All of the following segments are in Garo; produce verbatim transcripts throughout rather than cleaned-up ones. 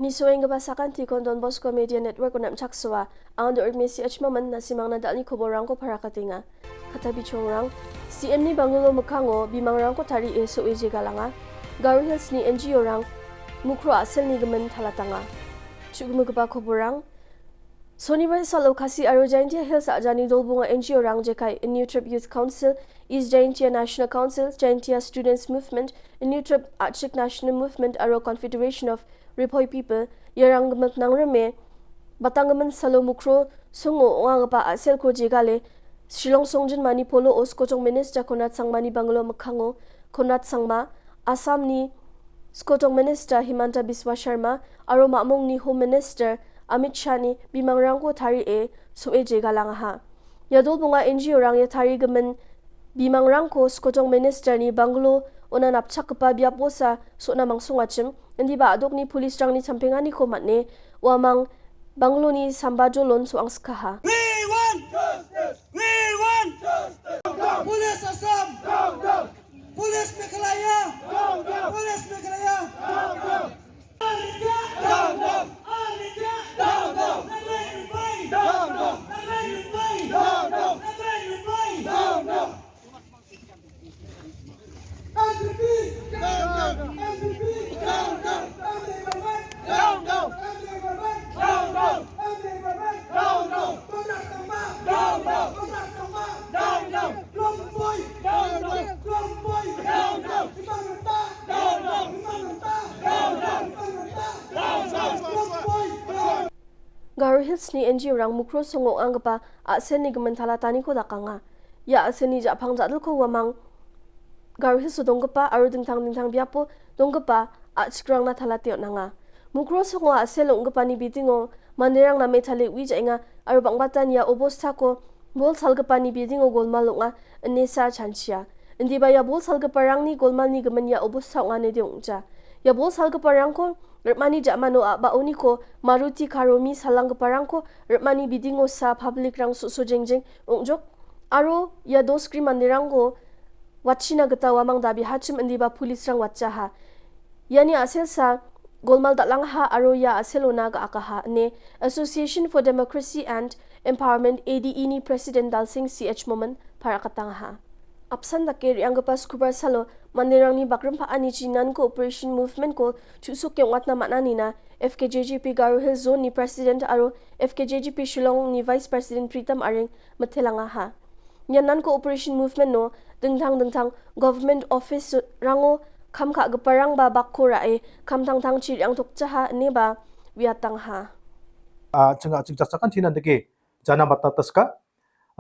Ni soenggipa sakantikon Don Bosco Media Network-o namchaksoa. Ang Dormesi Achmaman, nasimangna dal·ni koborrangko parakatenga. Katabichongrang, C M-ni bangalo mikkango bimangrangko tarie so·e jegalanga. Garo Hills-ni N G O-rang Mukro a·selni gimin talatanga. Chu·gimigipa koborrang, Sonibar salo Khasi aro Jaintia Hills a·jani dolbonga N G O-rang jekai Inutrip Youth Council, East Jaintia National Council, Jaintia Students Movement, Inutrip A·chik National Movement aro Confederation of Riphoi People, iarang gimik nangrime batanggimin salo Mukro songo ong·anggipa a·selko jegale, Shillong songjinmani polo-o Skojong Minister Konrad Sangmani bangalo mikkango Konrad Sangma, Assamni Skojong Minister Himanta Biswa Sharma aro Mamongni Home Minister Amit Shahni bimangrangko tarie so·e jegalangaha. Ia dolbonga N G O-rang ia tarigimin bimangrangko Skojong Ministerni bangalo ona napchakgipa biaposa so·na mangsongachim, indiba a·dokni police-rangni champenganiko man·e uamang bangaloni sambajolon so·angskaha. We want justice! We want justice! Police Assam! Down, down! Police Meghalaya! Down, down! Police Meghalaya! Down, down! Down, down! Down, down! Down, down! N P P! Down, down! N P P! Down, down! N P P! Down, down! Down, down! Down, down! Down, down! Down, down! Down, down! Down, down! Garo Hills-ni N G O-rang Mukro songo ong·anggipa a·selni gimin talataniko dakanga. Ia a·selni ja·pang ja·dilko uamang Garo Hills-o donggipa aro dingtang dingtang biapo donggipa a·chikrangna talate on·anga. Mukro songo a·sel ong·gipani bidingo manderang name talie ui ja·enga aro bang·batan ia obostako bol salgipani bidingo golmal ong·a, ine sa chanchia. Indiba ia bol salgiparangni golmalni gimin ia obosta ong·a inede ong·ja. Ia bol salgiparangko rim·ani ja·mano a·baoniko Maruti Karo mi salanggiparangko rim·ani bidingo sa public-rang su·su jengjeng ong·jok aro ia dos gri manderangko watchina gita uamang dabihachim indiba police-rang watchaha. Iani a·selsa golmal dal·angaha aro ia a·selona ga·akaha, ine Association for Democracy and Empowerment, A D E-ni President Dalsing C H Momin parakatangaha. Apsan dake re·anggipa Skubar salo manderangni bakrim pa·ani jinanko Operation Movement-ko chu·soke ong·atna man·anina F K J G P Garo Hills Zone-ni President aro F K J G P Shillong-ni Vice President Pritam Areng mitelangaha. Ian nanko Operation Movement-o dingtang dingtang government office-rango kam ka·giparangba bakko ra·e kamtangtangchi re·angtokjaha ineba uiatangaha. A·ching a·chik jakjakan china dake jana batataska.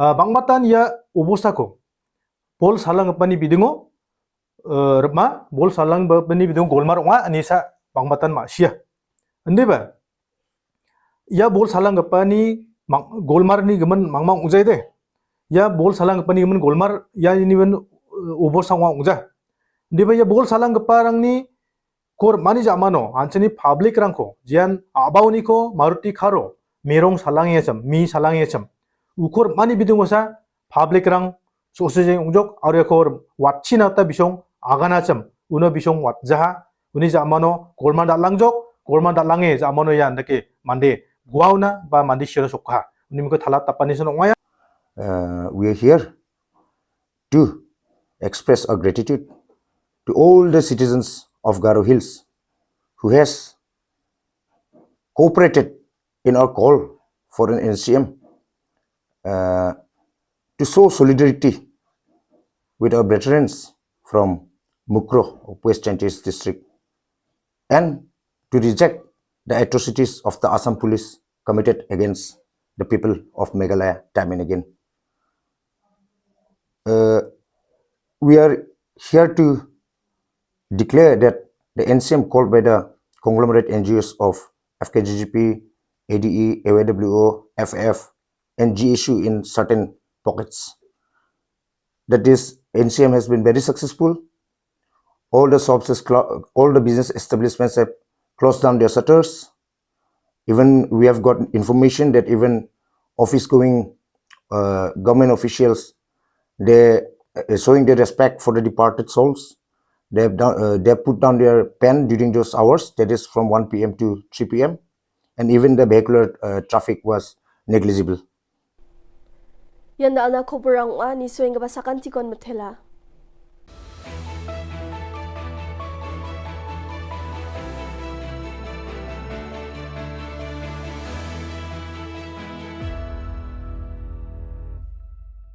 A, bang·batan ia obostako bol salanggipani bidingo, a, ripma, bol salanggipani bidingo golmar ong·a, inesa bang·batan ma·sia. Indiba, ia bol salanggipani mang-, golmarni gimin mangmang ong·jaide. Ia bol salanggipani gimin golmar, ia ini gimin, uh, obosang ong·ja. Indiba ia bol salanggiparangni ko rim·ani ja·mano, an·chingni public-rangko, jian a·baoniko Maruti Karo, mirong salangengachim, mi salangengachim. Uko rim·ani bidingosa public-rang so·sejeng ong·jok, aro iako watchina gita bisong aganachim, uno bisong watjaha, uni ja·mano golman dal·angjok, golman dal·ange ja·mano ia andake mande guaona ba mande siona sokkaha. Uni mingko talat dapanison ong·aia. Uh, we are here to express our gratitude to all the citizens of Garo Hills who has cooperated in our call for an N C M, uh, to show solidarity with our brethren from Mukroh of West Jaintia District and to reject the atrocities of the Assam police committed against the people of Meghalaya time and again. Uh, we are here to declare that the N C M called by the conglomerate N G Os of F K J G P, A D E, A Y W O, F F, and G S U in certain pockets. That is, N C M has been very successful. All the shops is clo-, all the business establishments have closed down their shutters. Even we have got information that even office going, uh, government officials, they, uh, showing their respect for the departed souls. They have done, uh, they have put down their pen during those hours, that is from one p m to three p m, and even the vehicular uh, traffic was negligible. Ian da·alna koborang ong·a, nisoenggipa sakantikon mitela.